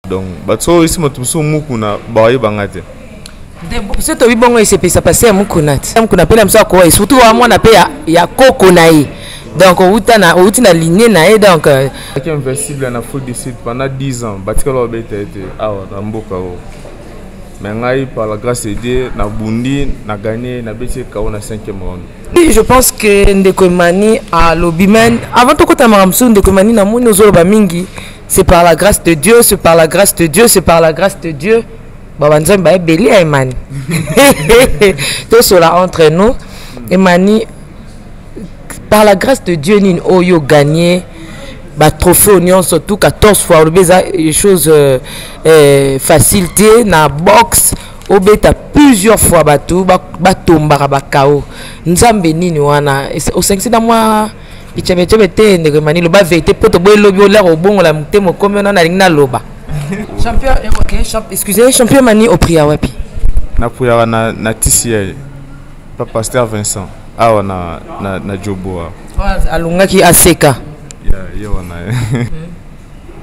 Donc bato soki oyesi moto mosusu Mukuna, bayebanga te. So toyebi bongo, esepelisa pase ya Mukuna te. Mukuna mpe na mosu akoya, surtout wa mwana mpe ya koko na ye, donc outa na outi na ligne na ye, donc Aki invincible na Afrique du Sud pendant 10 ans, batikala babeta ye te awa na mboka oyo. Mais ngai, par la grâce de Dieu, nabundi, na gagné, nabeti KO na 5e round. Je pense que ndeko Emani alobi, mais avant tokota makambo mosusu, ndeko Emani, namoni ozoloba mingi: "C'est par la grâce de Dieu, c'est par la grâce de Dieu, c'est par la grâce de Dieu." Babanzambe baebele ya Emani. Tosola entre nous, Emani, par la grâce de Dieu nini oyo gagné batrophée nyonso tout 14 fois? Olobi eza chose facile te na boxe, obeta plusieurs fois, bato batombaka bakao. Nzambe nini wana osangisi na mwa bichebechebe te? Ndeko Emani, loba vérité, mpo toboyi elobi olere obongola motema. Okomi wana, nalingi naloba champion. Ok, excusez, champion Mani, oprier wapi? Napriaka na TCI pa pasteur Vincent awa na Joboa. Alongaki aseka. Ye wana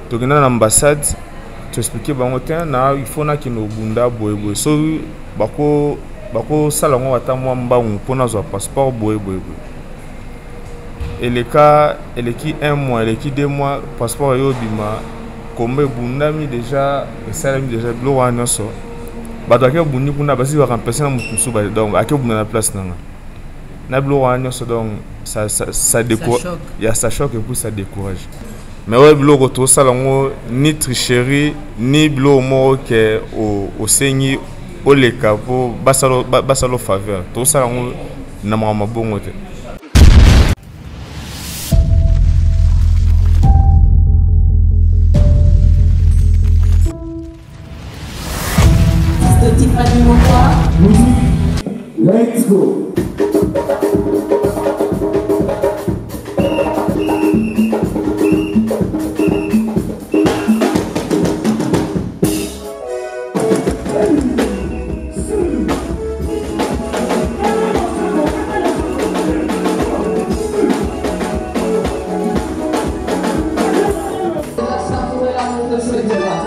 tokenda na ambassade, toexpliquer bango te na il faut nakende obunda boyeboye, soki bakosala yango ata mwa mbangu mpo nazwa passeport boye boye boye. Eleka, eleki un mois, eleki 2 mois, passeport eyo obima. Komba ebundami déjà, esalemi déjà, biloko wana nyonso. Bato ake obundi kuna, basi baremplace na motu mosusu, donc ake obunda na place na nga na biloko wana nyonso. Donc ça décourage, ya ça choque et puis ça décourage. Mais oyo biloko tosala yango, ni tricherie ni biloko moko ke osengi oleka mpo basala faveur, tosala yango na makambo mabongo te. Let's go. Savourer l'amour de ce Dieu-là.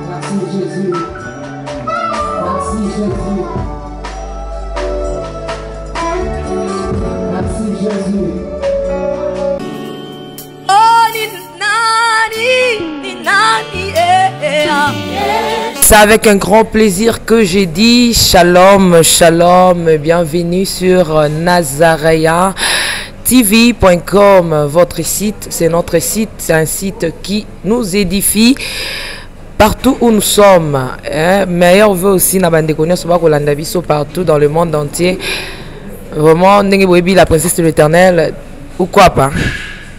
Merci Jésus. Merci Jésus. Merci Jésus. Oh, ni nani, ni nani, eh, eh, ah. C'est avec un grand plaisir que j'ai dit shalom, shalom, bienvenue sur Nazarea TV.com, votre site, c'est notre site, c'est un site qui nous édifie partout où nous sommes. Hein. Meilleur vœu aussi na bandeko nyonso bakolanda biso partout dans le monde entier. Vraiment, ndenge boyebi, la princesse de l'Éternel, ou quoi pas,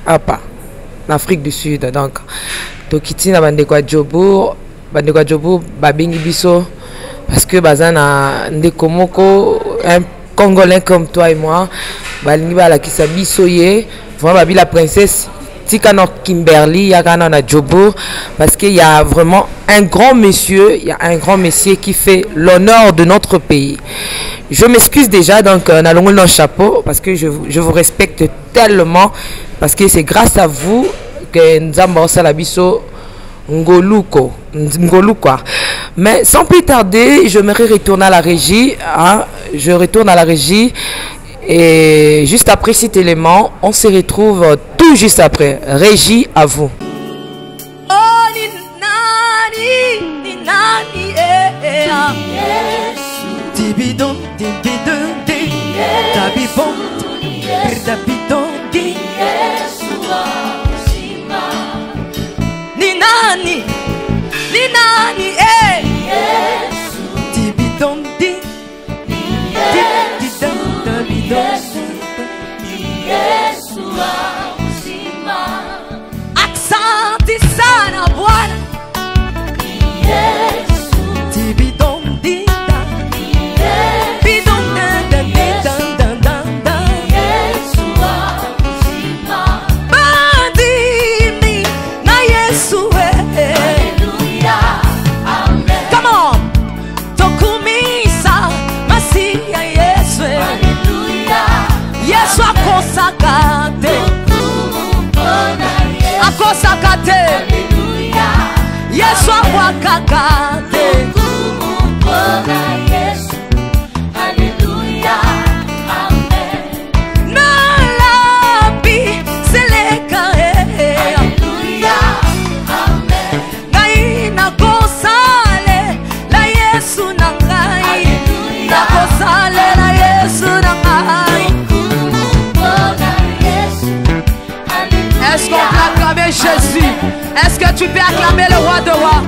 apa, l'Afrique du Sud. Donc, tokiti na bandeko ya Jobourg, bandeko ya Jobourg babengi biso parce que baza na ndeko moko, un Congolais comme toi et moi, balingi balakisa biso ye. Vraiment, babi la princesse, tika na Kimberly, yaka na Jobourg parce qu'il y a vraiment un grand monsieur, il y a un grand monsieur qui fait l'honneur de notre pays. Je m'excuse déjà, donc nalongoli dans chapeau parce que je vous respecte tellement, parce que c'est grâce à vous que Nzambe osala biso ngoluko ngolu quoi. Mais sans plus tarder, je me retourne à la régie, hein, je retourne à la régie et juste après cet élément, on se retrouve tout juste après. Régie, à vous. Oh, ni nani, ni nani, eh, eh, ah. Dibidon, dibidon, di, dabibon, dabidon, di. Ni nani, ni nani, eh. Dibidon, di, di, didon, dabidon. Asante sana Bwana. Dibidon, di, da. Bidon, da, da, di, da, da, da, da. Est-ce que tu peux acclamer le roi de rois?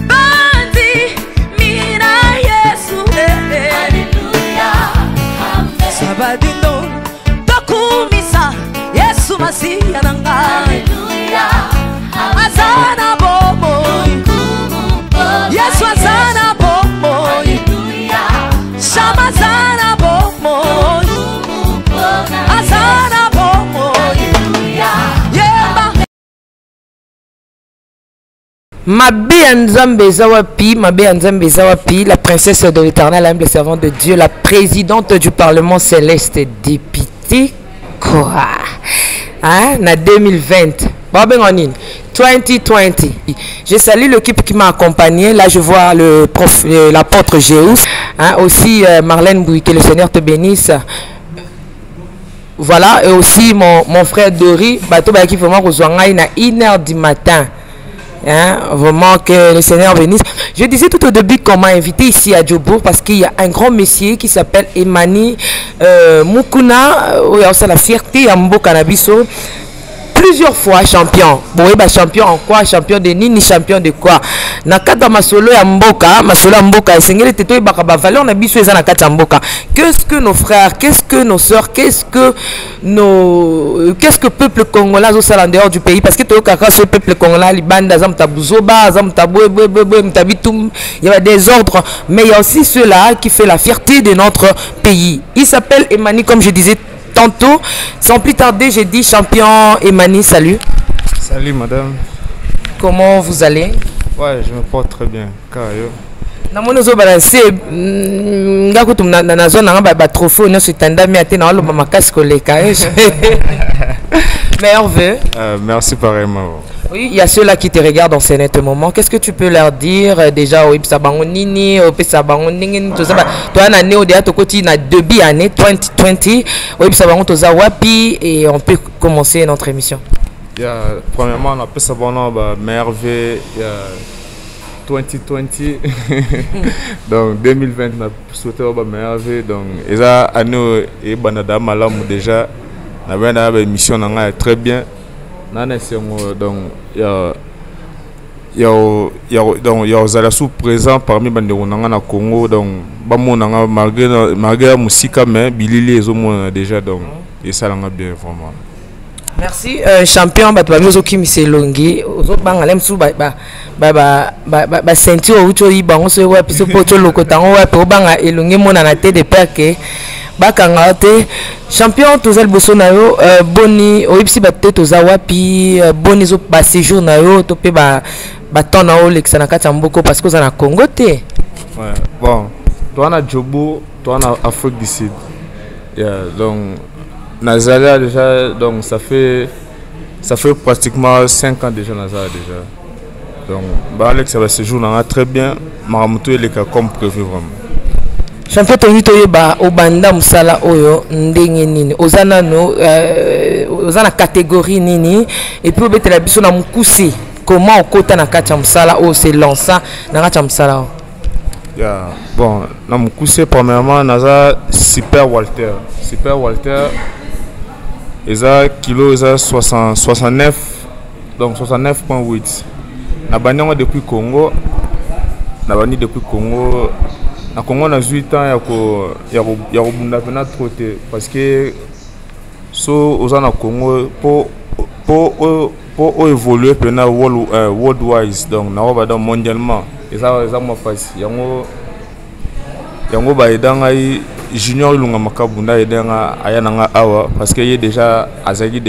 Bandi, mina Yesu, eh, eh. Sabadino, tokumisa Yesu Masiya na ngai. Aza na bomoi. Yesu aza na bomoi. Shama aza na bomoi. Aza na bomoi. Yemba. Mabe ya Nzambe eza wapi? Mabe ya Nzambe eza wapi? La princesse de l'Éternel, humble servante de Dieu, la présidente du Parlement céleste, députée quoi? Hein? Na 2020. Babenga nini? 2020. Je salue l'équipe qui m'a accompagné. Là, je vois le prof, l'apôtre Jéus, hein, aussi Marlène Bouy, que le Seigneur te bénisse. Voilà, et aussi mon frère Dori, bato bayaki vraiment kozwa ngai na 1h du matin. Hein, vraiment que le Seigneur bénisse. Je disais tout au début qu'on m'a invité ici à Djobourg parce qu'il y a un grand monsieur qui s'appelle Emani Mukuna, c'est la fierté ya mboka na biso. Plusieurs fois champion. Bon, bah, champion en quoi? Champion de nini? Champion de quoi? Na kata masolo ya mboka, masolo ya mboka, esengeli te toyebaka ba valeur na biso eza na kati ya mboka. Qu'est-ce que nos frères, qu'est-ce que nos sœurs, qu'est-ce que peuple congolais azosala en dehors du pays? Parce que toyokaka ce peuple congolais libanda, aza moto ya buzoba, aza moto ya boye, boye, boye, boye, moto ya bitum, il y a des ordres, mais il y a aussi ceux-là qui fait la fierté de notre pays. Il s'appelle Emani, comme je disais tantôt. Sans plus tarder, j'ai dit champion Emani, salut. Salut madame. Comment vous allez? Ouais, je me porte très bien. Kayo. Namoni ozobalanse nga kutu na zone nanga ba trophée nyonso etandami ate na oloba makasi koleka. Meilleurs vœux. Merci pareillement. Oui, il y a ceux-là qui te regardent en ce net moment. Qu'est-ce que tu peux leur dire déjà oyebisa bango nini, opesa bango ndenge nini, toza ba toza na année oyo tokoti na début année 2020, oyebisa bango toza wapi et on peut commencer notre émission. Yeah, premièrement, on appelle ça bango ba meilleurs vœux, ya 2020. Donc 2020 na souhaité ba meilleurs vœux. Donc eza année oyo ebanda da malamu déjà. Na benda ba émission na ngai très bien. Nana esengo donc ya donc ya ozala sous présent parmi bandeko na nga na Congo, donc bamona nga malgré ya mosika, mais bilili ezomonana déjà, donc esalanga bien vraiment. Merci champion. Bato babi ozokimisa elongi, ozobanga le mosusu ba ceinture outi oyiba yango soki wapi, so mpo oti olokota yango wapi, obanga elongi emonana te de peur ke bakanga yo te. Champion, toza liboso na yo, boni oyebisi bato te toza wapi, boni ezo ba séjour na yo to mpe ba temps na yo olekisa na kati ya mboka, parce que oza na Congo te? Ouais, bon, toza na Joburg, toza na Afrique du Sud. Yeah, donc nazala déjà, donc ça fait pratiquement 5 ans déjà nazala déjà. Donc balekisa ba séjour nanga très bien, makambo to eleka comme prévu vraiment. Champion, tolingi toyeba obanda mosala oyo ndenge nini, oza nano oza na catégorie nini, et puis obetela biso na mokuse comment okota na kati ya mosala oyo, se lança na kati ya mosala oyo. Yeah. Bon, na mokuse, premièrement naza super welter. Super welter eza kilo eza 60, 69, donc 69.8. Nabandi yango depuis Congo, nabandi depuis Congo. Na Congo nazwi temps ya kobunda mpena trop te, parce que so oza na Congo po oévolue mpena worldwise, donc nakoba donc mondialement eza mwa mpasi. Yango baeda ngai Junior Ilunga Makabunda, aida nga aya na nga awa, parce que ye déjà azalaki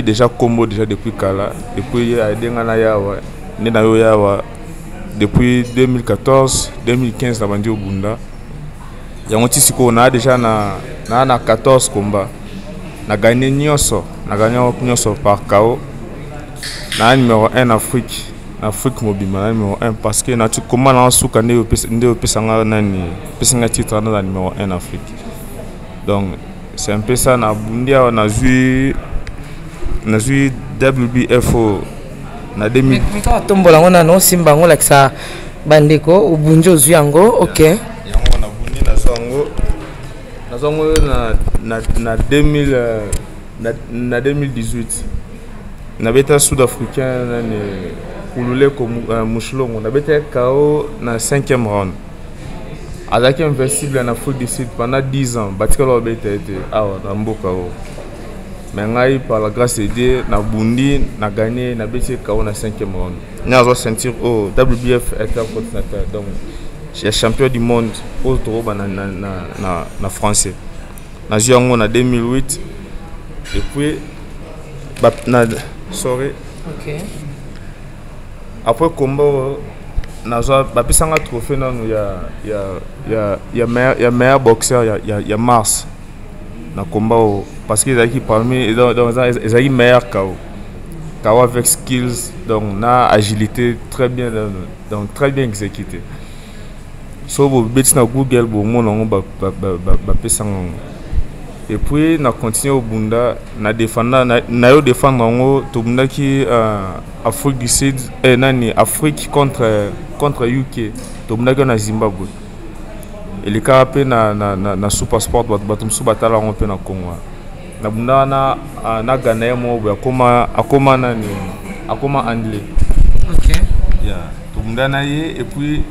déjà kombo déjà depuis kala. Et puis ye aide nga na ye awa nde na yo ye awa depuis 2014 2015 na bandi obunda yango ti sikoyo. Naa déjà na 14 combat, na gagné nyonso, na gagné nyonso par KO. Naa numéro 1 na Afrique, na Afrique mobimba na numéro 1, parce que nati koma na suka nde opesanga nani, opesanga titre naza numéro 1 na Afrique. Donc c'est un peu ça. Nabundi awa, nazwi WBFO na 2000. Mika otombola yango nano, osimba yango, olakisa bandeko obundi ozwi yango, ok. Yango nabundi, nazwa yango na, na, 2000, na, na 2018 nabeta sud africain nani Kululeko Mushilongo, nabeta KO na 5e round. Azalaki invincible na Afrique du Sud pendant 10 ans, batikala babeta ye te awa na mboka oyo. Mais ngai, par la grâce de Dieu, nabundi, na gagné, nabeti ye KO na 5e round. Ngai azwa ceinture oyo WBF intercontinental, donc ya champion du monde oyo tokoba na, na, na, na, na français. Nazwi yango na 2008 et puis ba, na, sorry. Après combat oyo nazwa, bapesanga trophée nanu ya meilleur boxeur ya mars na combat oyo, parce que ezalaki parmi, donc ezalaki meilleur KO, KO avec skills, donc na agilité très bien, donc très bien exécuté. So bobeti na Google, bomona yango, bapesanga yango. Et puis na continue obunda na défendre na yo défendre yango. Tobundaki Afrique du Sud, nani, Afrique contre UK, tobundaki na Zimbabwe, elekaka mpe na Super Sport. Bato mosusu batala yango mpe na Congo. Nabunda wana na Ghana, ye moko boye akoma nani, akoma anglais. Yeah. Tobunda na ye et puis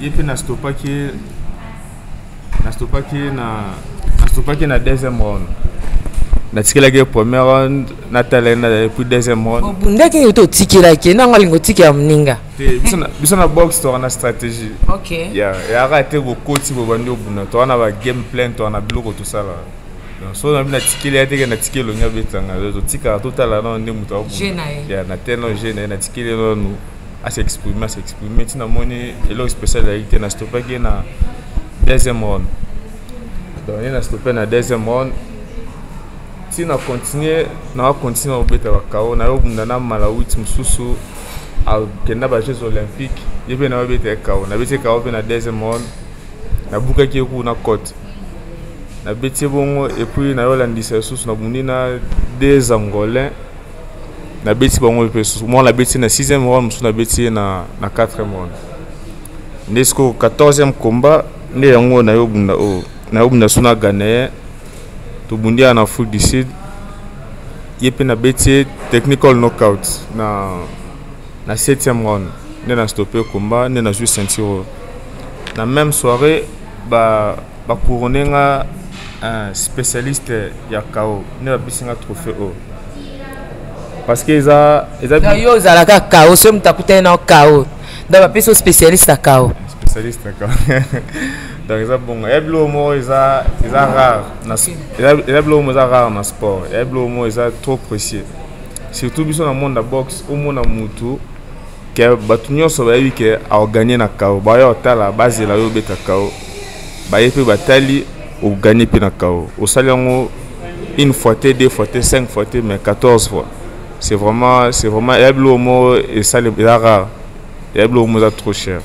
ye mpe na stopaki na deuxième round. Natikelaki ye première round, natala ye na et puis deuxième round. Obundaki nini to otikelaki ye nango? Alingi otikela moninga. Te, biso na boxe toka na stratégie. Ya eyaka te bokoti, bobandi obunda, toka na bagame plan, toka na biloko tosala. Donc so na bi natikeli ye teke, natiki elongi abetanga, totikaka, totala nano nde moto. Jeu na ye. Ya na te no jeu na ye, natikeli ye nanu as'exprime ntina moni eloko spécial ezalaki te. Na stopaki ye na deuxième round, donc ye na stoppe na deuxième round. Ntina continue, na continue kobeta bakao, nayobunda na Malawiti mosusu akenda ba Jeux olympiques, ye mpe nayobeta ye KO. Nabeti ye KO mpe na deuxième round, nabukaki ye kuna côte, nabeti ye bongo. Et puis nayolandisa lisusu, nabundi na deux Angolais, nabeti bango mpe lisusu. Moko nabeti ye na sixième round, mosusu nabeti ye na quatrième round. Nde sikoyo 14e combat nde yango nayobunda oyo, nayobunda so na Ghanéen. Tobundi ya na Afrique du Sud, ye mpe nabeti ye technical knockout na septième round, nde na stoppe combat, nde nazwi ceinture oyo. Na même soirée bacouronne nga un spécialiste ya KO, nde bapesi nga trophée oyo parce que eza Donc yo ozalaka KO, soki moto akutani na KO, donc bapesi yo spécialiste ya KO. Spécialiste ya KO. Donc eza bongo, eya biloko moko eza rare eza biloko moko eza rare na sport, eya biloko moko eza trop précieux, surtout biso na monde ya boxe. Omona mutu ke bato nyonso bayebi ke aoganye na KO, baya otala, bazela yo obeta KO, baye mpe batali, oganye mpe na KO, osali yango une fois te, deux fois te, cinq fois te, mais 14 fois. C'est vraiment eya biloko moko esali eza rare, eya biloko moko eza trop cher.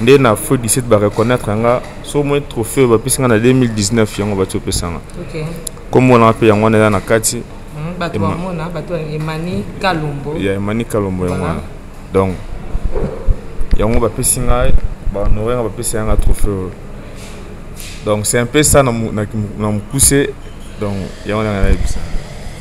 Nde na Afrique du Sud bareconnaître nga. So omoni trophée oyo bapesi nga na 2019, yango bati opesa nga. Kombo mpe yango wana eza na kati. Bato bamona, bato Emani Kalombo. Ya Emani Kalombo, yango wana. Donc yango bapesi ngai, bahonore nga, bapesi yanga trophée oyo. Donc c'est un peu ça na mokuse. Donc yango nanga nayebisa.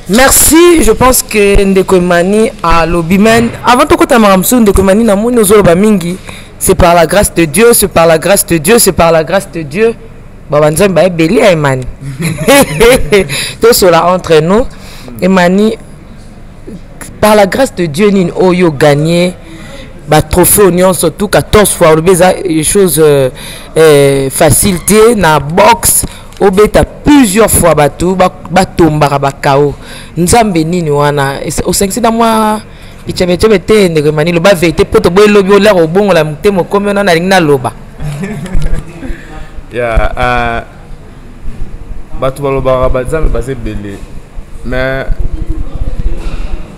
Merci. Je pense que ndeko Emani alobi, mais avant tokota makambo mosusu, ndeko Emani, namoni ozoloba mingi: "C'est par la grâce de Dieu, c'est par la grâce de Dieu, c'est par la grâce de Dieu." Babanzambe baebeli ya Emani. Tosola entre nous, Emani, par la grâce de Dieu nini oyo gagné batrophée nyonso tout 14 fois? Olobi eza chose facile te na boxe, obeta plusieurs fois, bato batombaka bakao. Nzambe nini wana osangisi na mwa bichabechebe te? Ndeko Emani, loba vérité mpo toboyi elobi olere obongola motema okomi wana nalingi naloba. Ya bato balobaka banzambe baza ebele, mais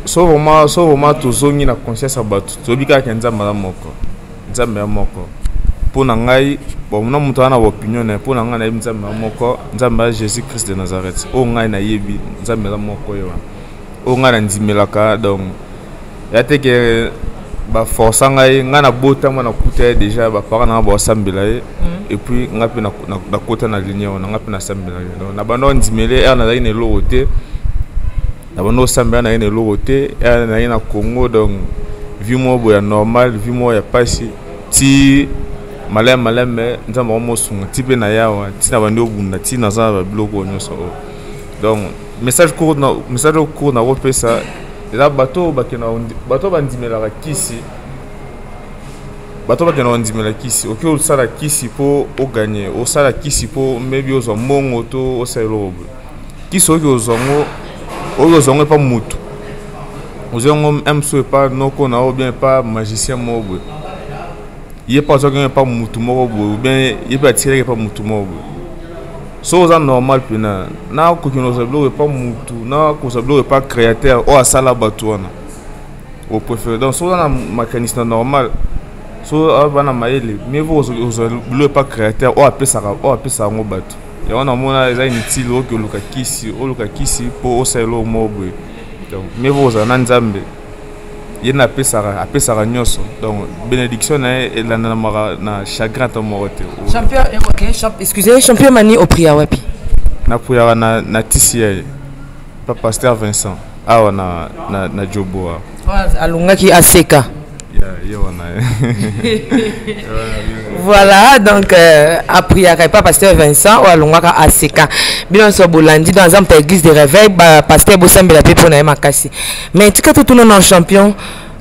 so vraiment tozongi na conscience ya bato, toyebi kaka ke Nzambe aza moko, Nzambe ya moko. Mpo na ngai, bon, na moto aza na baopinion na ye. Mpo na ngai, nayebi Nzambe ya moko, Nzambe ya Jésus Christ de Nazareth. Oyo ngai nayebi, Nzambe aza moko, ye wana oyo ngai nandimelaka. Donc ya te ke Baforsa ngai, ngai nabotama nakuta ye déjà, baparent nanga baosambela ye. Et puis ngai mpe nakota na ligne wana, ngai mpe nasambela ye. Donc na banda ondimele ere nazalaki na eloko te, na banda osambela na ye na eloko te, ere naye na Congo. Donc vie moko boye ya normal, vie moko ya pasi, ti maleme maleme Nzambe akomosunga, ti mpe na yawa, ti na bandi obunda, ti naza na babiloko oyo nyonso oyo. Donc message court na message oyo court nakopesa eza: bato oyo bakenda, bato oyo bandimelaka kisi, bato oyo bakenda kondimela kisi, oki osala kisi mpo oganye, osala kisi mpo maybe ozwa mbongo to osala eloko boye. Kisi oki ozwa yango, oki ozwa yango epa motu, ozwa yango mso epa noko na yo, bien epa magicien moko boye, ye mpe azwaki yango epa motu moko boye, ou bien ye mpe atikelaki epa motu moko boye. So oza normal mpena na kokende kozwa biloko epa motu, na kozwa biloko epa créateur oyo asala bato wana, opréféré. Donc so oza na makanisi na normal, so bana mayele, mieux vaut ozwa biloko epa créateur oyo apesaka, oyo apesaka yango bato. Yango namona eza inutile oki oluka kisi, oluka kisi mpo osala eloko moko boye. Donc mieux vaut ozala na Nzambe, ye na apesaka, apesaka nyonso. Donc bénédiction na ye elandanamaka na chagrin ata moko te. Champion, ok, excusez, champion Mani, opria wapi? Napuyaka na tisi ya ye pa pasteur Vincent awa na Jobo awa. Alongaki aseka. Ye wana. Voilà, donc apriaka epa pasteur Vincent oyo alongwaka aseka. Bino nyonso bolandi, donc aza moto ya église de réveil. Bapasteur bosambela mpe mpo na ye makasi. Mais tika totuna na champion: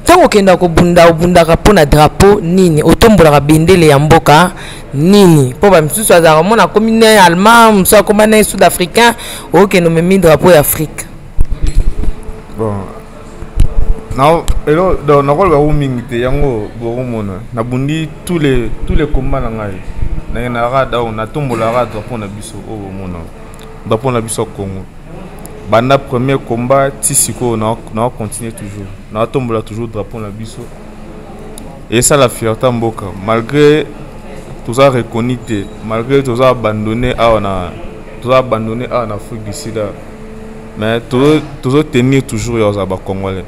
ntango okendaka kobunda, obundaka mpo na drapeau nini? Otombolaka bendele ya mboka nini? Mpo bamisusu azalaka komona akomi ne allemand, mosusu akoma ne sud africain. Okende omemi drapeau ya Afrique. Bon, na elo, donc nakoloba ku mingi te. Yango bokomona nabundi tous les combats na ngai, nakendaka, donc natombolaka drapeau na biso oyo bomona, drapeau na biso ya Congo. Banda premier combat ti sikoyo, na continue toujours, natombola toujours drapeau na biso. Esala fierté mboka, malgré toza reconnu te, malgré toza abandonné awa na, toza abandonné awa na Afrique du Sud, mais tozotenir toujours ya kozala bacongolais,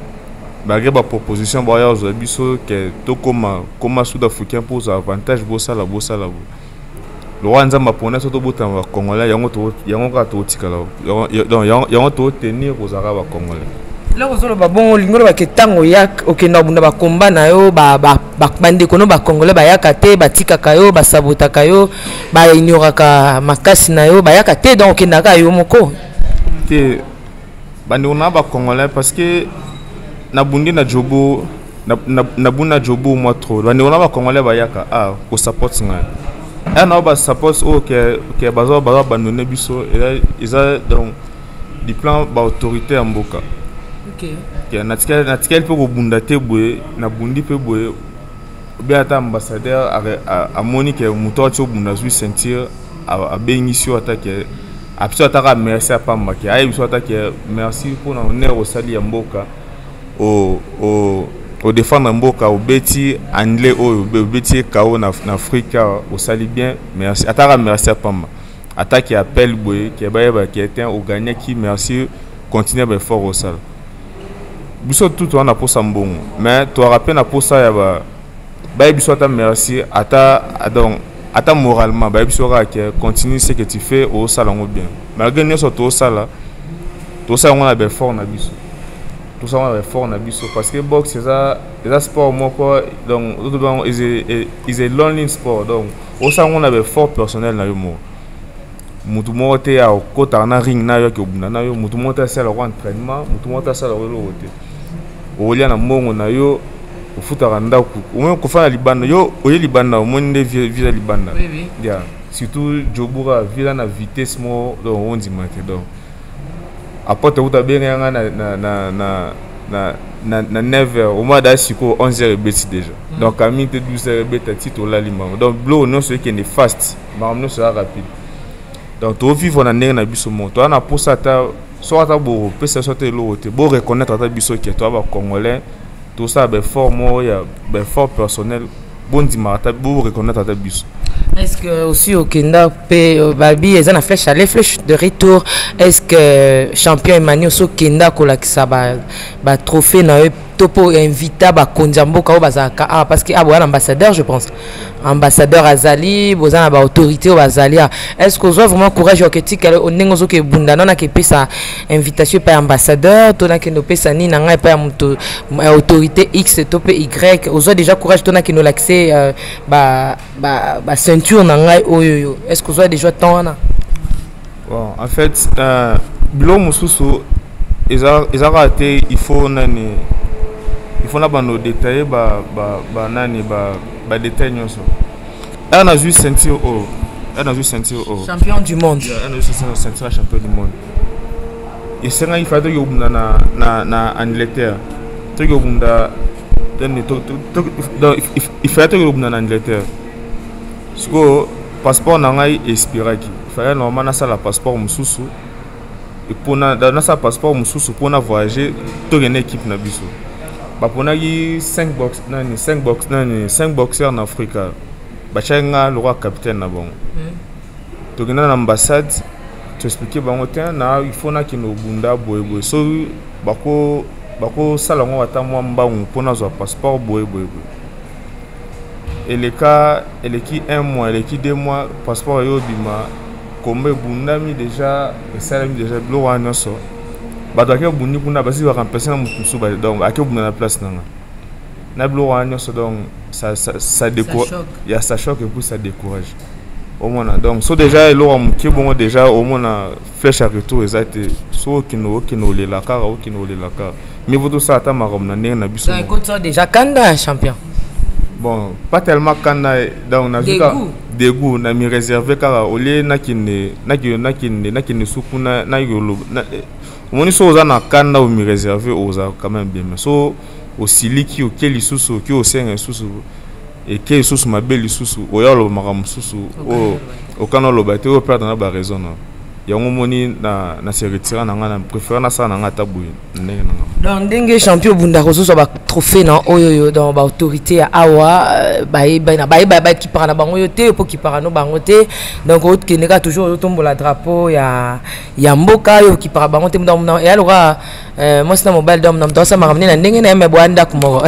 malgré baproposition baya kozwa biso ke tokóma koma sud africain mpo ozwa avantage. Bosala, bosala bo lokwa Nzambe apona so tobotama bacongolais, yango, yango kaka tokotikala. Donc yango totenir kozalaka bacongolais. Eloko ozoloba bongo, olingi olobaka ntango ya okenda kobunda bakomba na yo, bandeko no bacongolais bayaka te, batikaka yo, basabotaka yo, baignoraka makasi na yo, bayaka te, donc okendaka yo moko? Te, bandeko na bacongolais, parce que nabundi na Jobo, nabundi na Jobo mwa trop, bandeko na bacongolais bayaka ah kosupport ngai aya na basupport oyo ke baza abandonne biso. Eza donc du plan baautorité ya mboka. Natikali mpe kobunda te boye, nabundi mpe boye bien, ata ambassadeur amoni ke moto ati obunda, azwi ceinture, abengisi yo, ata ke abiso, ataka merci apamba, ke ayebi biso, ata ke merci mpona honneur osali ya mboka, odéfendre mboka, obeti anglais oyo, obeti ye kao na Afrique awa, osali bien, merci. Ataka merci apamba, ataki appel boye ke bayeba ke te ogagnaki, merci, continue baeffort osala. Biso tu toza na posa mbongo, mais toyaka mpe na posa ya bayebi biso ata merci, ata donc ata moralement bayebi biso kaka ke continue ce que tu fais, osala yango bien. Malgré nyonso tosala, tosala yango na baeffort na biso, tosala yango na baeffort na biso, parce que boxe eza sport moko, donc is a lonely sport. Donc osala yango na baeffort personnel na yo moko. Mutu moko te akotaka na ring na yo, ake obunda na yo. Mutu moko te asalaka entraînement, mutu moko te asalaka eloko te. Okolia na mbongo na yo, ofutaka ndako, omoni kofanda libanda, yo oye libanda, omoni nde visa libanda ya surtout Joburg, visa na vitesse moko, donc ondima te. Donc apote kuta abengi yanga na 9 heures, omoi da sikoyo 11 heures ebeti déjà. Donc ami te 12 heures ebeta ti tolali mbango. Donc biloko nyonso ekende fast, makambo nyonso eza rapide. Donc tovivre na ndenge na biso moko. Toza na posa ata soki ata bopesa biso ata eloko te, boreconnaître ata biso ke toza bacongolais, tosala baeffort moko ya baeffort personnel, bondimaka ata, boreconnaître ata biso. Est-ce que aussi okenda mpe babi eza na flèche aller, flèche de retour? Est-ce que champion Emmanuel osi okenda kolakisa batrophée na yo? To mpo invita bakonzi ya mboka oyo bazalaka awa, parce que aboya na ambassadeur, je pense ambassadeur azali, boza na baautorité oyo bazali awa. Est ce que ozwa vraiment courage ya kotikala ndenge ozoki ebunda nano akepesa invitation epai ya ambassadeur, to nakende opesa nini na ngai epai ya moto ya autorité X to mpe Y? Ozwa déjà courage to nakende olakise baceinture na ngai oyo yo? Est ce que ozwa déjà temps wana? Bon, en fait, biloko mosusu eza kaka te. Il faut nani, il faut na bando détailler ba nani, ba détail nyonso. Aya nazwi ceinture oyo, aya nazwi ceinture oyo. Champion du monde. Aya nazwi ceinture ya champion du monde. Esengaki fai toki kobunda na Angleterre, toki kobunda, donc il fallait toki kobunda na Angleterre. Sikoyo passeport na ngai expiraki. Fallait normalement nasala passeport mosusu mpona nasala passeport mosusu mpona voyager. Tokende équipe na biso, baponaki 5 box nani, 5 box nani, 5 boxeur na Afrika. Batiaki nga lokola capitaine na bango. Tokenda na ambassade, toexpliquer bango te na il faut nakende kobunda boyeboye, soki bakosala yango ata mwa mbangu mpo nazwa passeport boye boye boye. Eleka, eleki un mois, eleki 2 mois, passeport eyo obima. Komba ebundami déjà, esalemi déjà, biloko wana nyonso. Bato ake obundi kuna, basi baremplace na moto mosusu, donc ake obunda na place na nga na biloko wana nyonso. Donc ça décourage, ya ça choque et puis ça décourage. Omona, donc so déjà eloko ya moke bongo, déjà omona flèche ya retour eza te. So okende, okende olela kaka, okende olela kaka. Mieux vaut tosala ata makambo na ndenge na biso. Ekotisa déjà kanda ya champion? Bon, pas tellement kanda. Donc nazwi kaka dégoût na mi réserve kaka olie nakende, nakende, nakende, nakende su kuna nakoloba. Omoni, so oza na kanda, omi réserve, oza quand même bien. Mais so osiliki, oke lisusu, oke osenga lisusu, eke lisusu mabe lisusu, oya oloba makambo mosusu oyo okana oloba te, oyo perdre na baraison na yango. Omoni, na se retira na ngai, na préféré nasala na ngai ata boye ndenge na ngai. Donc ndenge champion obundaka, ozozwa batrophée na oyo oyo, donc baautorité ya awa bayeba, bayeba bakipaka na bango yo te, mpo kipaka no bango te. Donc okende kaka toujours ozotombola drapeau ya mboka, oyo okipaka bango te. Eya lokola mwasi na mobali, donc na moto asala makambo nde na ndenge na ye, me boya ndako moko.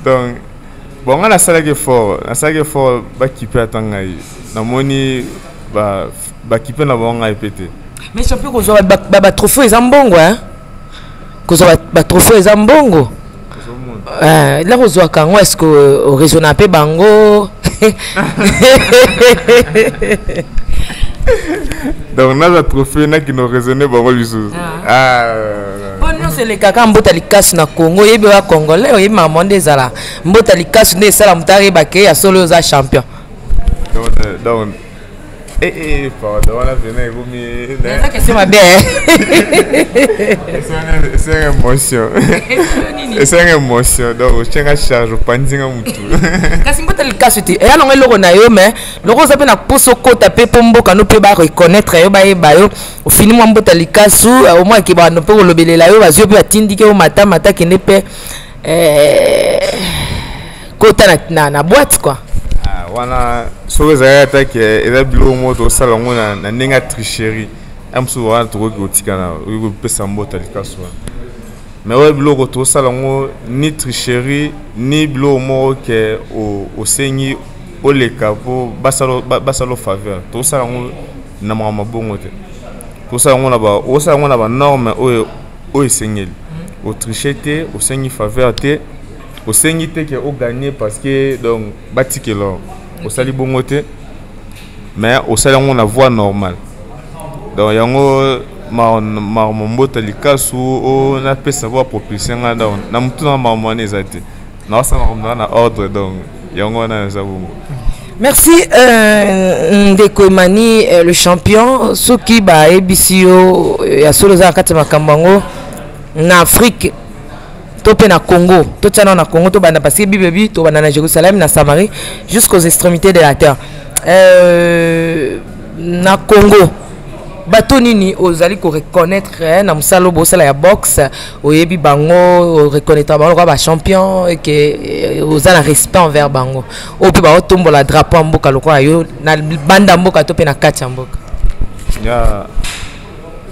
Donc bon, ngai nasalaki effort, nasalaki effort bakipe ata ngai. Namoni bakipe na bango ngai mpe te. Mais champion, kozwa batrophée eza mbongo, kozwa batrophée eza mbongo. La kozwaka yango, est ce que oraisonna mpe bango? Donc nazwa trophée, nakende oraisonne bango lisusu? Mpo nyonso elekaka mbota likasi na Congo. Oyebi oya Congolais, oyebi makambo nde ezala mbota likasi, nde esala moto ayeba ke ya solo oza champion. Donc pardon, wana pena ekomi Eza question mabe. Esenga émotion, esenga émotion. Donc otienga charge, opandinga mutu. Kasi mbota likasu te, eya nango eloko na yo, mais loko oza mpe na poso okota mpe mpo mboka no mpe bareconnaître yo, bayeba yo. Ofini mwa mbota likasu, omwaki bando mpe kolobelela yo, bazwi yo mpe batindiki yo mata mata, kende mpe kota na boîte quoi. Ah, wana soki ezalaki ata ke eza biloko moko tosala yango na ndenge ya tricherie ya mosusu, wana tokoki kotikana, okoki kopesa mbota likasu wana. Mais oyo biloko tosala yango ni tricherie ni biloko moko ke osengi oleka mpo basala faveur, tosala yango na makambo mabongo te. Tosala yango na osala yango na banorme oyo esengeli. Otriche te, osengi faveur te, osengi te ke ogagner parce que donc batikela, osali bongo te, mais osali yango na voie normale. Donc yango makambo mbota likasu o napesa po bapropulse nga, donc na motu na makambo wana eza te. Naosala makambo na ordre, donc yango wana eza bongo. Merci, ndeko Emani, le champion. Soki bayebisi yo ya solo eza na kati ya makambo yango na Afrique to mpe na Congo, totia nao na Congo, tobanda, parce que Bible bi tobanda na Jérusalem, na Samarie, jusqu'aux extrémités de la terre. Na Congo, bato nini ozali koreconnaître na mosala oyo bosala ya boxe? Oyebi bango, oreconnaître bango lokola bachampion, eke oza na respect envers bango, oyo mpe baotombola drapeau ya mboka lokola yo na banda mboka to mpe na kati ya mboka? Ya,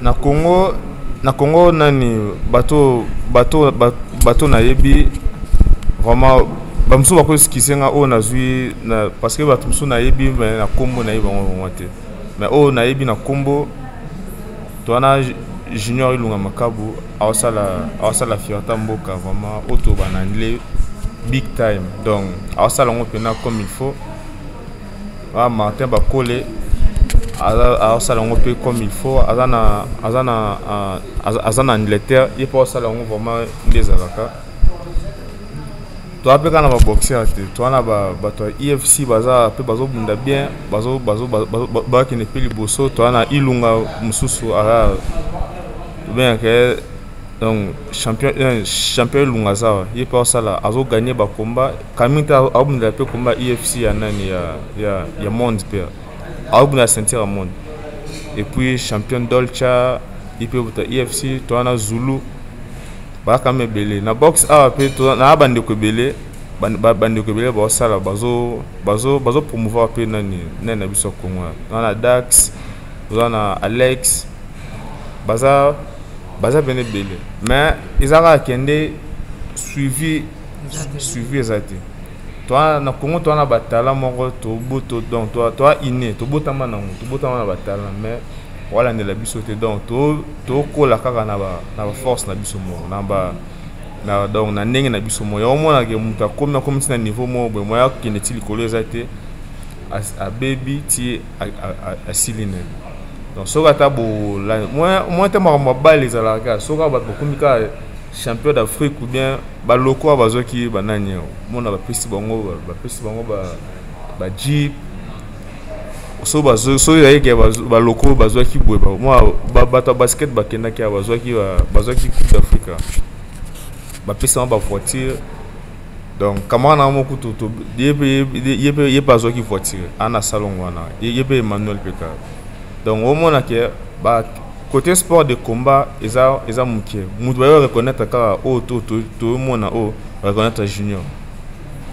na Congo. Na Congo nani bato bato bato nayebi vraiment, bamosusu bakoexcuser nga oyo nazwi na, parce que bato mosusu nayebi mais na nkombo nayebi bango vraiment te. Mais oyo nayebi na nkombo, to wana Junior Ilunga Makabu, aosala fierté mboka vraiment, oyo toba na anglais big time. Donc aosala yango mpena comme il faut. Ah, Martin Bakole aosala yango mpe comme il faut, aza na Angleterre, ye mpe aosala yango vraiment nde ezalaka. Toza mpe kaka na baboxer te, toza na bato ya UFC, baza mpe bazobunda bien, bakende mpe liboso. Toza na Ilunga mosusu, aza tobengaka donc champion Ilunga, aza wa ye mpe aosala, azogagner bacombat kami te, aobundela mpe combat UFC ya nani ya monde, mpe aobundela ceinture ya monde. Et puis champion Dolcha, ye mpe buta UFC. Toza na Zulu, baza kama ebele na boxe awa mpe na bandeko ebele, bandeko ebele baosala, bazopromouvoir mpe nani nani na biso ya Congo. Toza na Dax, toza na Alex, baza pene ebele, mais eza kaka kende suivi eza te. Toa na Congo, toa na batalent moko toboto, donc toa inné, tobotama nango, tobotama na batalent, mais walandela biso te. Donc tokola kaka na baforce na biso moko, na ba na donc na ndenge na biso moko. Yango omonake moto akomi ti na niveau moko boye, moya akende ti likolo eza te, abebi ti asili nene. Donc soki ata mwa te, makambo ya bale ezalaka kaka soki bato bakomi kaka champion d'Afrique ou bien baloko oyo bazwaki banani, mona bapesi bango bajeep. So soki ezalaki baloko oyo bazwaki boye, mwa bato ya basket bakendaki awa, bazwaki Coupe d'Afrique, bapesi bango bavoiture. Donc camarade na moko kutu, ye mpe azwaki voiture ana salongo wana, ye mpe Emmanuel mpe kaka. Donc omona ke côté sport de combat eza moke, moto bayo reconnaître kaka oyo toyomona, oyo reconnaître Junior,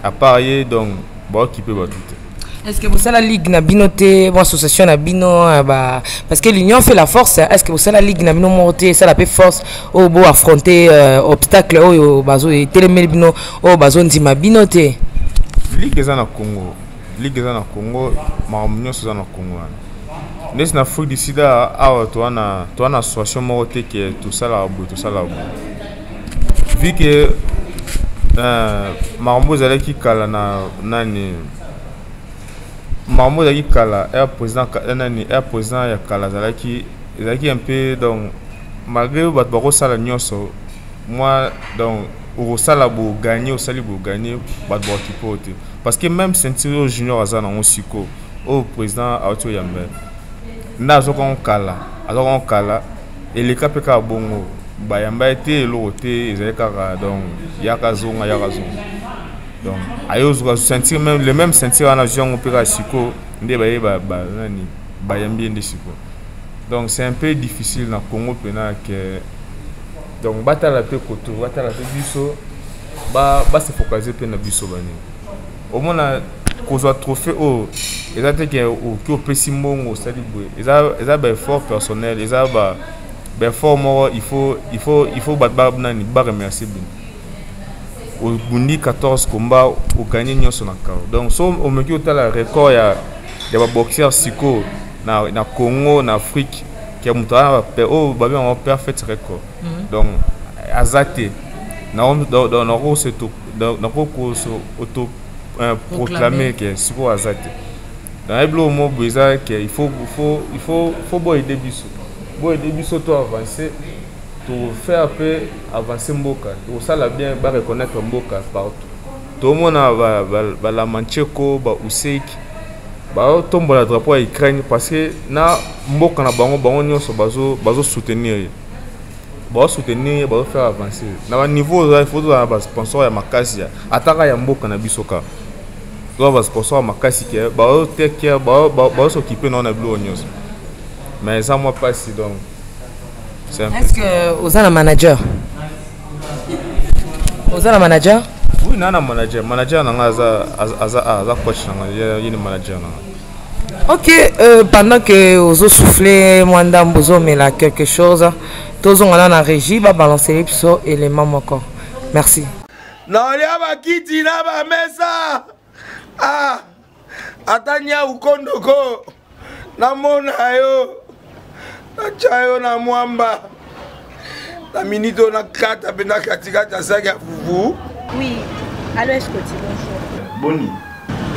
à part ye, donc baokipe bato te. Est-ce que vous la ligue na bino te, bon, association na bino ba, parce que l'union fait la force. Est-ce que vous la ligue na bino monter ça la pe force au beau affronter obstacle oyo bazo telemeli bino, oyo bazo ndima bino te? Ligue eza na Congo, ligue eza na Congo, makambo nyonso eza na Congo wana. Neti na Afrique du Sud awa, toa na association moko te ke tosalaka boye, tosalaka boye, vu que makambo ezalaki kala na nani, makambo ezalaki kala, air président nani, air président ya kala ezalaki un peu. Donc malgré bato bakosala nyonso moi, donc okosala bogagner, osali bogagner, bato bakokipe oyo te, parce que même ceinture oyo Junior aza nango sikoyo, oyo président awuti oyamba nde azwakango kala, azwakango kala, eleka mpe kaka bongo, bayamba ye te, eloko te, ezali kaka donc yaka zonga, yaka zonga. Donc aye ozwa ceinture, même le même ceinture wana azwi yango mpe kaka sikoyo nde baye nani bayambi ye nde sikoyo. Donc c'est un peu difficile na Congo mpena ke donc batala mpe koto, batala mpe biso, base focaliser mpe na biso. Banini omona kozwa trophée oyo eza te ke oki opesi mbongo, osali boye, eza baeffort personnel, eza baeffort moko. Il faut bato nani baremercier bino. Obundi 14 combat, ogagner nyonso na KO. Donc so omeki otala record ya baboxer sikoyo na Congo, na Afrique, ke moto aza oyo babengaka perfect record, donc aza te. Nakoki auto proclamer ke sikoyo aza te. Nayebi biloko moko boye eza ke il faut boaider biso, boaider biso to avancer, tofaire mpe avancer mboka, tosala bien, bareconnaître mboka partout. Tomona baLomachenko, baUsyk baotombola drapeau ya Ukraine, parce que na mboka na bango, bango nyonso bazosoutenir ye, bazosoutenir ye, bazofaire avancer na baniveau. Il faut tozala na basponsor ya makasi, ataka ya mboka na biso kaka, toza basponsor ya makasi ke bazotekea, bazosokipe nao na biloko nyonso, mais eza mwa mpasi. Donc est ce que oza na manager? Oza na manager? Oui, naa na manager. Manager na nga aza coach na nga, ye ni manager na nga. Ok, pendant que ozo souffler mwa ndambo, ozomela quelque chose. Tozonga na na régie ba balancer biso élément moko. Merci. Nalia bakiti na bamesa ah, ata nyau kondoko namona yo natya yo na mwamba na minute oyo nakata mpenza katikati ya saki ya fufu. Oui, allo Escoti, bonjour. Boni.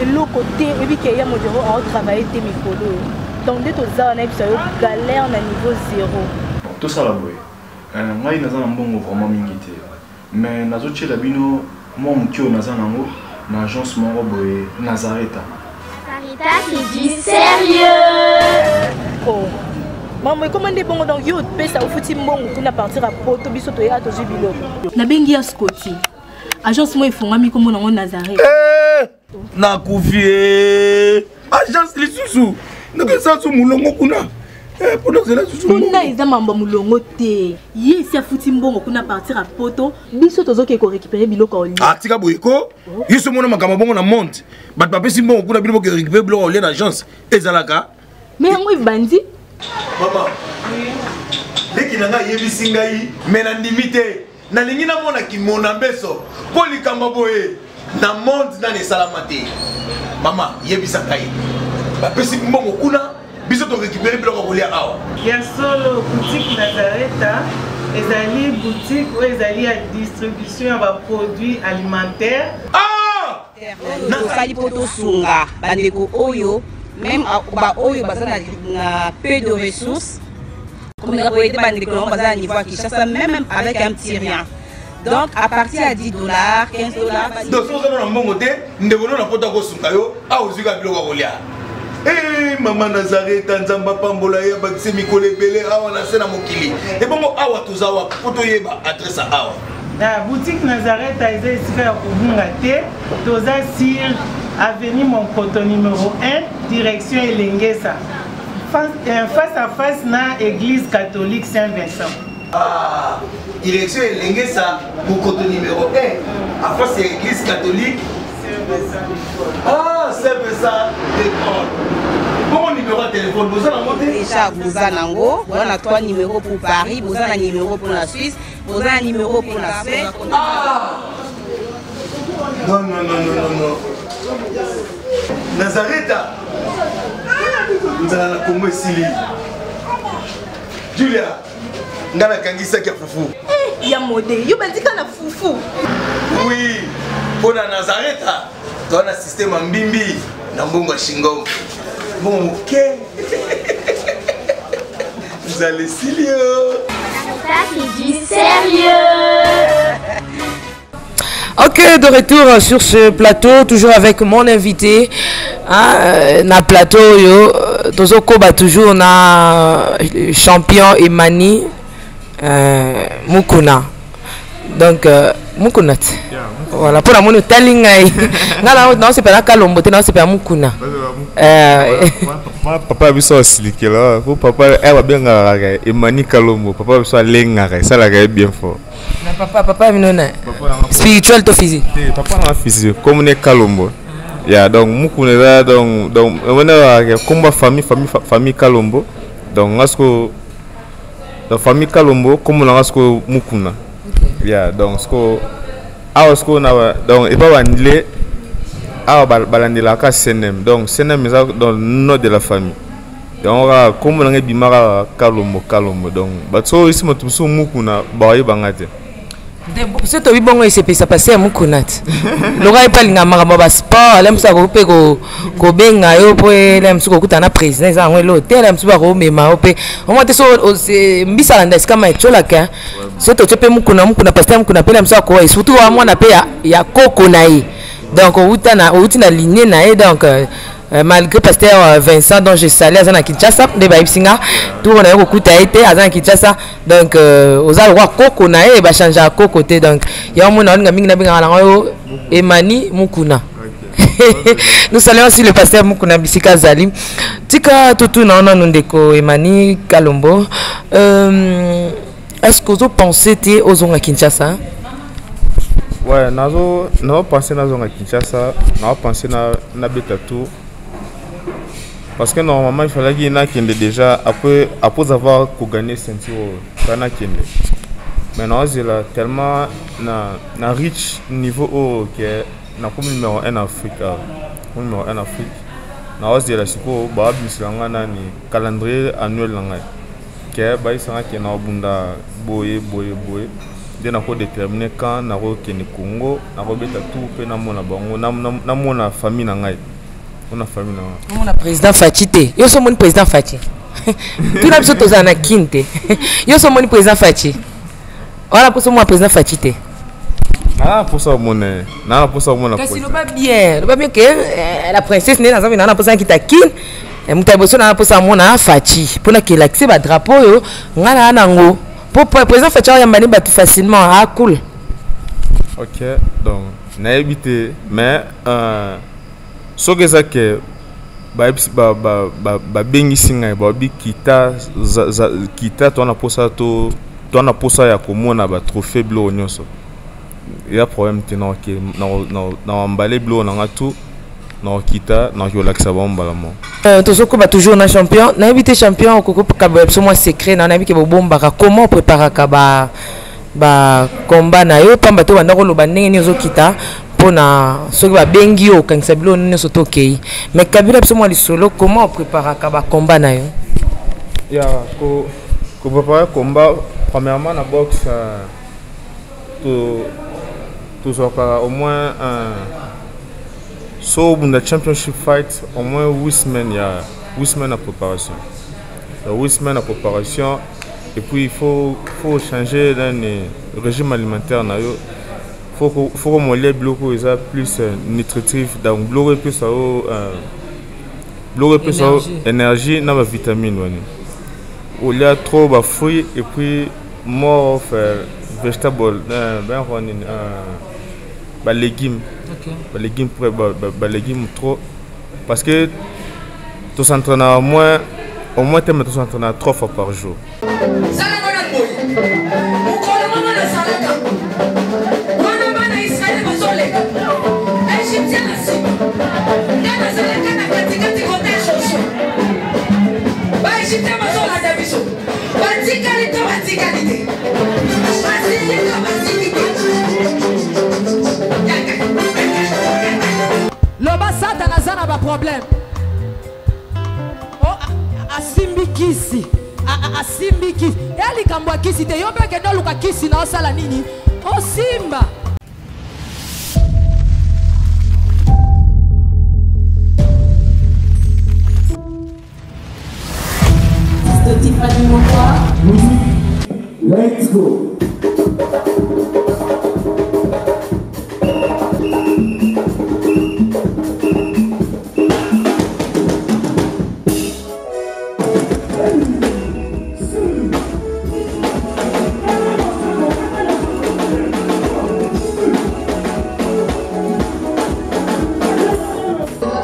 Eloko te, oyebi ke ya modero aotravaille te mikolo oyo. Donc nde toza wana yebisa yo galère na niveau zéro. Tosala boye. Euh, ngai naza na mbongo vraiment mingi te. Mais nazotiela bino mwa moke oyo naza nango na agence moko boye Nazareta. Nazareta, c'est du sérieux. Oh. Maman, ekoma nde bongo donc yo opesa ofuti mbongo kuna partir ya poto biso toya tozwi biloko. Nabengi ya Scotty. Agence moko efongami kombo nango Nazareth. Eh, nakufi eh. Agence lisusu ndenge esansu molongo kuna eh, mpona ozela susu kuna eza mambo ya molongo te ye esi afuti mbongo kuna partir ya poto biso tozokende korécupere biloko ya olia ah, tika boye ko yo so omona makambo bongo na monde bato bapesi mbongo kuna bino boke récupere biloko ya olia na agence ezalaka me yango ebandi mama leki na ngai ayebisi ngai me nandimi te nalingi namona kimona mbeso mpo likambo boye na monde nani esalama te mama yebisa ngai bapesi mbongo kuna biso torécupere biloko ya kolia awa ya solo boutique nazareta ezali boutique oyo ezali ya distribution ya baproduit alimentaire ah! Tosali mpo tosunga bandeko oyo meme baoyo baza na peu de ressources, komeka koyede bandeko nango baza na niveau ya Kinshasa même avec un petit rien. Donc à partir ya 10 $, 15 $. Donc soki oza na mbongo te, ndeko no na poto akosunga yo awa ozwika biloko ya kolia. Hey, mama Nazareta, Nzambe apambola ye, abakise mikolo ebele awa na se na mokili. Ebongo awa toza wapi mpo toyeba adresse ya awa? Na boutique Nazareth eza esika ya kobunga te. Toza sur avenue Monkoto numéro 1, direction Elengesa. Face, face à face na église catholique Saint-Vincent. Ah, direction Elengesa, Monkoto numéro 1, à face ya église catholique Saint-Vincent de Paul. Ah, Saint-Vincent de Paul. Bongo numéro ya téléphone, boza nango te? Déjà boza nango, boza na 3 numéros pour Paris, boza na numéro pour la Suisse, boza na numéro pour la Suède. Ah! Non, non, non, non, non, non. Nazareta! Nzala na Congo esili. Julia, nga nakangisaki ya fufu. Eh, ya mode, yo bandika na fufu. Oui, mpo na Nazareta, toza na système ya mbimbi na mbongo ya shingom. Mbongo moke. Nzala esili yo. Ça, c'est du sérieux. Ok, de retour sur ce plateau, toujours avec mon invité. Hein, na plateau, yo, tozokoba toujours na champion Emani Mukuna. Donc, Mukuna. Voilà, pour la mono tali ngai. Nga na na sepela Kalombo te na sepela Mukuna. Papa biso asilikela po papa e babengaka Emani Kalombo, papa biso alengaka esalaka ye bien fort. Na papa papa bino na spirituel to physique? Te, papa na physique comme ne Kalombo. Ya donc Mukuna eza donc omona komba famille Kalombo. Donc nga siko donc famille Kalombo kombo na nga siko Mukuna. Ya donc siko awa siko na donc epa bandile awa balandelaka CNM. Donc CNM eza dans le nom de la famille. Donc kaka kombo na nga ebima kaka Kalombo Kalombo. Donc bato soki oyesi moto mosusu Mukuna bayebanga te. So tobi bongo esepelisa pase ya Mukuna te loka ye mpe alinga makambo ya basport ala mosu akoki mpe kobenga yo mpo ele mosu kokutana na président eza yango elo te ala mosu bakomema yo mpe omwa te so mbisa alanda esika ma etiolaka so totye mpe Mukuna Mukuna pasteur Mukuna mpe na mosu akoya surtout wa mwana mpe ya koko na ye donc outa na outi na ligne na ye donc malgré pasteur Vincent dont je salue aza na Kinshasa nde bayebisi nga tour na ye kokuta ye te aza na Kinshasa donc oza lokwa koko na ye bachangeaka koko te donc yango mona olinga mingi nabengaka nango yo Emani Mukuna. Nous saluons aussi le pasteur Mukuna bisika azali. Tika totuna nanu ndeko Emani Kalombo, est-ce que ozopense te ozonga Kinshasa? Ouais, nazo nazo penser nazonga Kinshasa, nazo penser na nabeta tour parce que normalement il fallait qu'il nakende déjà après avoir kogagner ceinture. Fa nakende, mais naozela tellement na rich niveau oyo ke nakomi numéro 1 na Afrique awa, nakomi numéro 1 na Afrique. Naozela sikoyo babimisela nga nani calendrier annuel na ngai, ke bayebisanga ke naobunda boye boye boye, nde nakodéterminer quand nakokende Congo, nakobeta tour mpe namona bango, namona famille na ngai, mona famille na ngai. Omona président Fatshi te? Yo so omoni président Fatshi? Tuna biso, tozala na Kine te. Yo so omoni président Fatshi wana, mposo omona président Fatshi te? Naa mposa omona ye, naa mposa omona. Kasi loba bien, loba bien ke la princesse nde naza naa na mposa nakita Kine, moto ya liboso naa mposa amona Fatshi mpona kelakise badrapeau oyo ngai naa nango, po président Fatshi aoyamba ne bato facilement, ah cool. Ok, donc nayebi te, mais soki eza ke babengisi ngai, babi kita, kita, toa na mposa to toa na mposa ya komona batrophée, biloko nyonso, eza problème te. Na wambale biloko na nga tout, nakokita, nakoki kolakisa bango mbala moko. Tozokoba toujours na champion. Nayebi te, champion, okoki kokabola biso mwa secret na nayebi ke bobombaka, comment opréparaka ba combat na yo? Pamba te obanda koloba ndenge nini ozokita mpona soki babengi yo, okangisa biloko nyonso to okei, mais kabila biso mwa lisolo, comment opréparaka bacombat na yo? Ya kopréparer combat, premièrement na boxe, tozwaka au moins so obunda championship fight, au moins 8 semaines, ya 8 semaines ya préparation, ya 8 semaines ya préparation. Et puis il faut changer nani régime alimentaire na yo, faut komolia biloko eza plus nutritif, donc biloko epesa yo biloko epesa yo énergie na bavitamine wani. Olia trop bafruit et puis more of vegetable, ben nini, balégume, balégume, balégume trop, parce que tos'entraînaka moins au moins te, mais tos'entraînaka trois fois par jour. Salaka na boye, mokolo moko nasalaka wana, bana Israele bazoleka, Égyptien na nsima, nga nazalaka na katikati kota Josue, Baégyptien bazolanda biso, batikali to batikali te, basili to basili te. Loba, Satana aza na baproblème. Asimbi kisi, asimbi kisi ya likambo ya kisi te. Yo mpe kende oluka kisi na osala nini, osimba. Tiffany Mokwa. Let's go.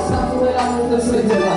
Savourer l'amour de ce Dieu-là.